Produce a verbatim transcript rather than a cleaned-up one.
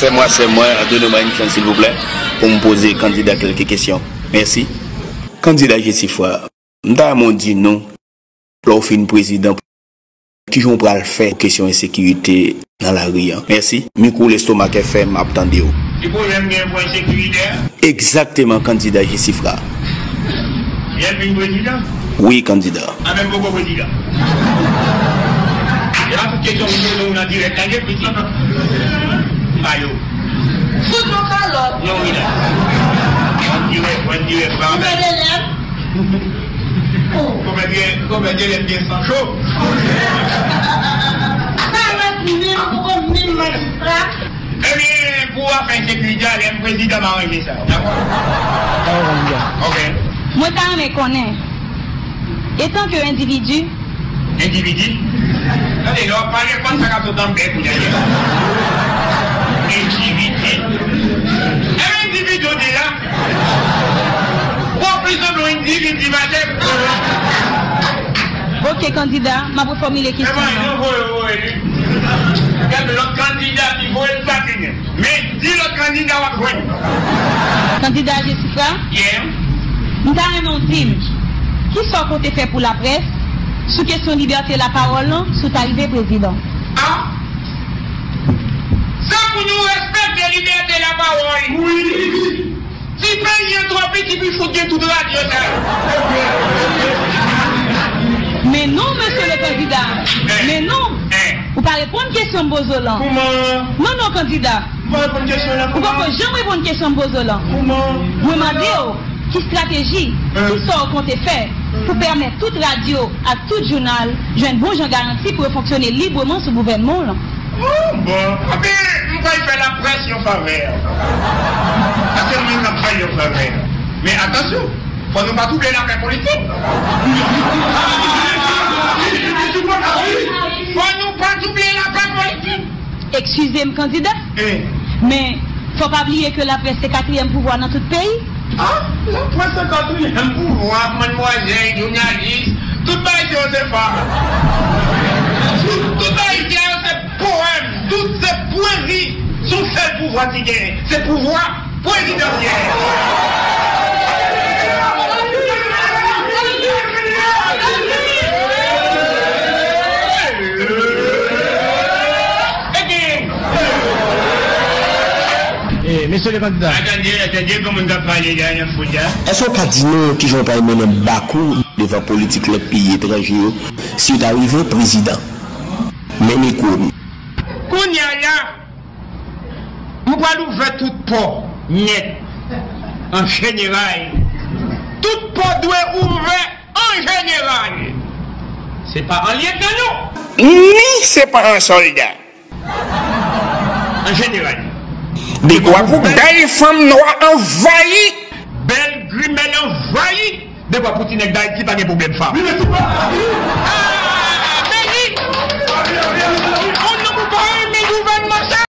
Frè m, sè mwen, done mwen yon chans, silvouplè, pou m poze kandida kèlke kesyon. Mèsi. Kandida Jesifra, m ta renmen w di nou, lè w fin prezidan, kijan w pral fè pou kesyon ensekirite nan lari a? Mèsi. Mikwo Lestomak F M ap tande w. Ki pwoblèm gen pou ensekirite a? Egzakteman, kandida Jesifra. Lè l vin prezidan? Wi, kandida. A, men m poko prezidan. E pa tout kesyon m poze w nan dirèk la, gen piti. M ba yo. Fout yon kalòt. Non, wi la. An dirèk, an dirèk, pa. Ou pèdi lèm? Konbyen, konbyen de lèt gen san cho? Kalòt menm, poko menm majistra. Ebyen, pou afè ensekirite a, lè m prezidan, m aranje sa. Dakò? Dakò, kandida. Ok. Mwen ta renmen konnen, etanke endividi, endividi? Tande, lè w ap pale, konn sa k ap sot nan bèk ou dèyè. Endividi. E endividi w di la? Ou ap plis sanble yon endividi, maten. Ok, kandida, m ap refòmile kesyon an. Epa, nou voye, voye li. Gen lòt kandida ki voye l pa genyen. Men, di lòt kandida w ap jwenn. Kandida Jesifra? Yeah. M ta renmen w di m, kisa w konte fè pou laprès sou kesyon libète lapawòl lan si w ta rive prezidan? Ah! Sa pou nou respekte libète lapawòl. Wi. Ti peyi an twò piti pou fout gen tout radyo sa yo. Men non, mesye le kandida. Eh. Men non. Eh. Ou pa reponn kesyon m poze w lan. Kouman? Non, non, kandida. M pa reponn kesyon lan. Ou poko janm reponn kesyon m poze w lan. Kouman? Mwen mande w, ki estrateji, eh, kisa w konte fè pou pèmèt tout radyo ak tout jounal jwenn bon jan garanti pou yo fonksyone libreman sou gouvènman w lan? Oh, bon. Anben, m pral fè laprès yon favè. Paske mwen, m ap fè yon favè. Men atansyon, fò nou pa twouble lapè politik. Fò nou pa twouble lapè politik. Eskize m, kandida. Eh. Men, fò pa bliye ke laprès se katriyèm pouvwa nan tout peyi. Ah, laprès se katriyèm pouvwa, madmwazèl, jounalis, tout bagay sa yo se fab. Tout bagay sa yo se powèm, tout se pwezi. Se yon sèl pouvwa ki genyen, se pouvwa prezidansyèl. Eh, mesye le kandida. Atande, atande, kòman n ap pale la nan foul la? Èske w ka di nou kijan w pral mennen bak ou devan politik lòt peyi etranje yo si w ta rive prezidan? Men mikwo m. Kounye a la, nou pral ouvè tout pò nèt, an jeneral. Tout pò dwe ouvè an jeneral. Se pa an lyetnan, non. Ni se pa an sòlda. An jeneral. Dekwa pou bèl fanm nwa anvayi. Bèl grimèl anvayi. Dekwa pou ti nèg Dayiti pa gen pwoblèm fanm.